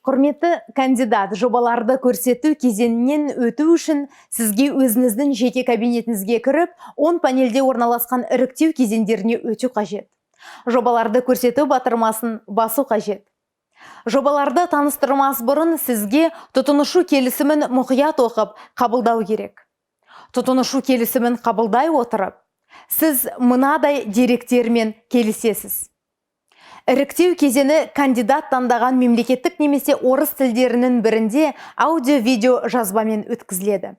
Құрметті кандидат, жобаларды көрсету кезеңінен өту үшін сізге өзіңіздің жеке кабинетіңізге кіріп, оң панельде орналасқан іріктеу кезеңдеріне өту қажет. Жобаларды көрсету батырмасын басу қажет. Жобаларды таныстырмас бұрын сізге тұтынушы келісімін мұқият оқып, қабылдау керек. Тұтынушы келісімін қабылдай отырып, сіз мынадай деректермен келісесіз. Іріктеу кезеңі кандидат таңдаған мемлекеттік немесе орыс тілдерінің бірінде аудио-видео жазбамен өткізіледі.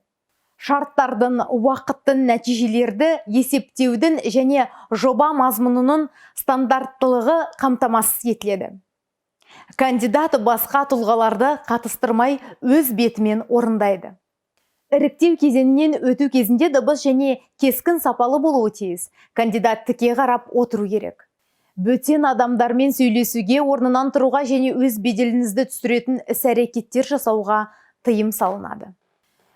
Шарттардың, уақыттың, нәтижелерді есептеудің және жоба мазмұнының стандарттылығы қамтамасыз етіледі. Кандидат басқа тұлғаларды қатыстырмай, өз бетімен орындайды. Іріктеу кезеңінен өту кезінде дыбыс және кескін сапалы болуы тиіс. Кандидат тіке қарап отыру керек. Бөтен адамдармен сөйлесуге, орнынан тұруға және өз беделіңізді түсіретін іс-әрекеттер жасауға тыйым салынады.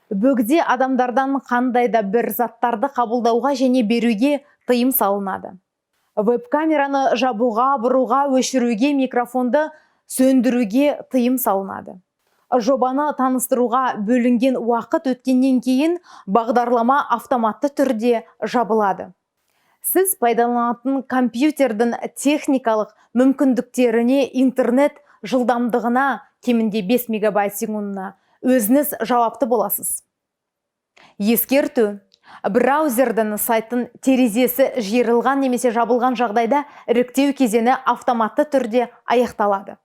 Бөгде адамдардан қандай да бір заттарды қабылдауға және беруге тыйым салынады. Веб-камераны жабуға, бұруға, өшіруге, микрофонды сөндіруге тыйым салынады. Жобаны таныстыруға бөлінген уақыт өткеннен кейін бағдарлама автоматты түрде жабылады. Сіз пайдаланатын компьютердің техникалық мүмкіндіктеріне, интернет жылдамдығына, кемінде 5 мегабайт секундына, өзіңіз жауапты боласыз. Ескерту: браузердің сайттың терезесі жиырылған немесе жабылған жағдайда іріктеу кезеңі автоматты түрде аяқталады.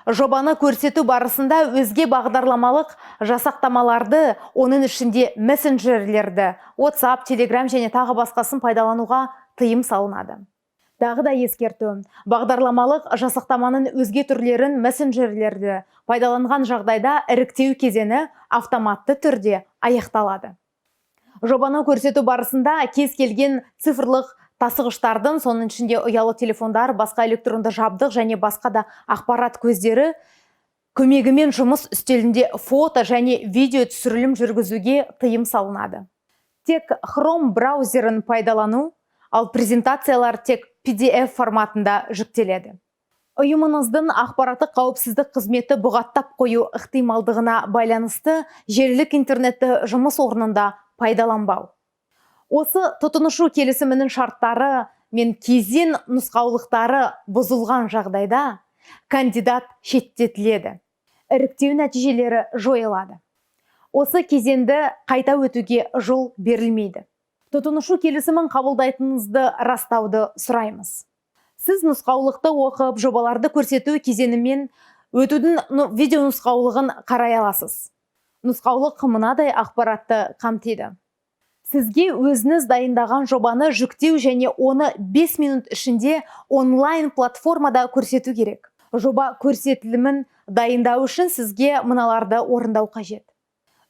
Жобаны көрсету барысында өзге бағдарламалық жасақтамаларды, оның ішінде мессенджерлерді, WhatsApp, Telegram және тағы басқасын пайдалануға тыйым салынады. Тағы да ескерту: бағдарламалық жасақтаманың өзге түрлерін, мессенджерлерді пайдаланған жағдайда іріктеу кезеңі автоматты түрде аяқталады. Жобаны көрсету барысында кез келген цифрлық тасығыштардың, соның ішінде ұялы телефондар, басқа электронды жабдық және басқа да ақпарат көздері көмегімен жұмыс үстелінде фото және видео түсірілім жүргізуге тыйым салынады. Тек Chrome браузерін пайдалану, ал презентациялар тек PDF форматында жүктеледі. Ұйымыңыздың ақпараттық қауіпсіздік қызметі бұғаттап қою ықтималдығына байланысты желілік интернетті жұмыс орнында пайдаланбау. Осы тұтынушы келісімінің шарттары мен кезең нұсқаулықтары бұзылған жағдайда кандидат шеттетіледі. Іріктеу нәтижелері жойылады. Осы кезеңді қайта өтуге жол берілмейді. Тұтынушы келісімін қабылдайтыныңызды растауды сұраймыз. Сіз нұсқаулықты оқып, жобаларды көрсету кезеңімен өтудің видео нұсқаулығын қарай аласыз. Нұсқаулық мынадай ақпаратты қамтиды. Сізге өзіңіз дайындаған жобаны жүктеу және оны 5 минут ішінде онлайн платформада көрсету керек. Жоба көрсетілімін дайындау үшін сізге мыналарды орындау қажет: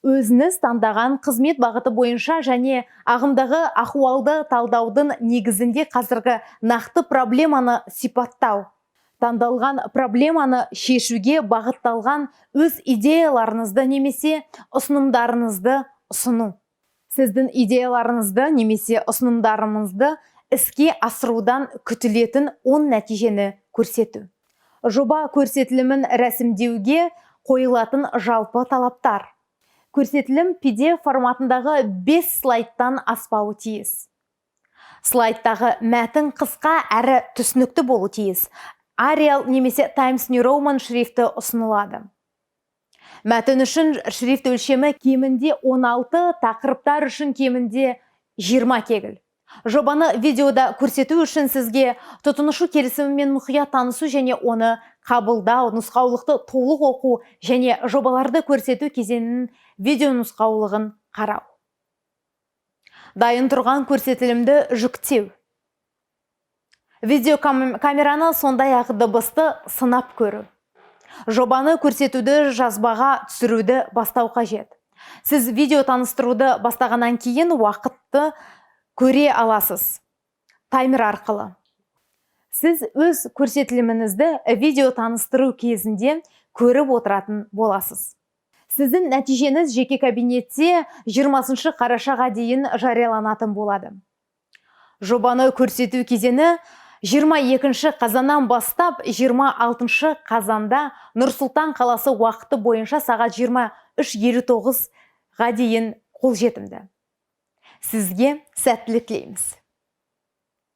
өзіңіз таңдаған қызмет бағыты бойынша және ағымдағы ахуалды талдаудың негізінде қазіргі нақты проблеманы сипаттау, таңдалған проблеманы шешуге бағытталған өз идеяларыңызды немесе ұсынымдарыңызды ұсыну, сіздің идеяларыңызды немесе ұсынымдарыңызды іске асырудан күтілетін 10 нәтижені көрсету, жоба көрсетілімін рәсімдеуге қойылатын жалпы талаптар. Көрсетілім PDF форматындағы 5 слайдтан аспауы тиіс. Слайдтағы мәтін қысқа әрі түсінікті болу тиіс. Arial немесе Times New Roman шрифті ұсынылады. Мәтін үшін шрифт өлшемі кемінде 16, тақырыптар үшін кемінде 20 кегль. Жобаны видеода көрсету үшін сізге тұтынушы келісімімен мұқият танысу және оны қабылдау, нұсқаулықты толық оқу және жобаларды көрсету кезеңінің видео нұсқаулығын қарау. Дайын тұрған көрсетілімді жүктеу. Видео камераны, сондай-ақ дыбысты сынап көру. Жобаны көрсетуді жазбаға түсіруді бастау қажет. Сіз видео таныстыруды бастағаннан кейін уақытты көре аласыз таймер арқылы. Сіз өз көрсетіліміңізді видео таныстыру кезінде көріп отыратын боласыз. Сіздің нәтижеңіз жеке кабинетте 20 қарашаға дейін жарияланатын болады. Жобаны көрсету кезеңі 22 қазаннан бастап 26 қазанда Нұр-Сұлтан қаласы уақыты бойынша сағат 23:59-ға дейін қолжетімді. Сізге сәттілік тілейміз.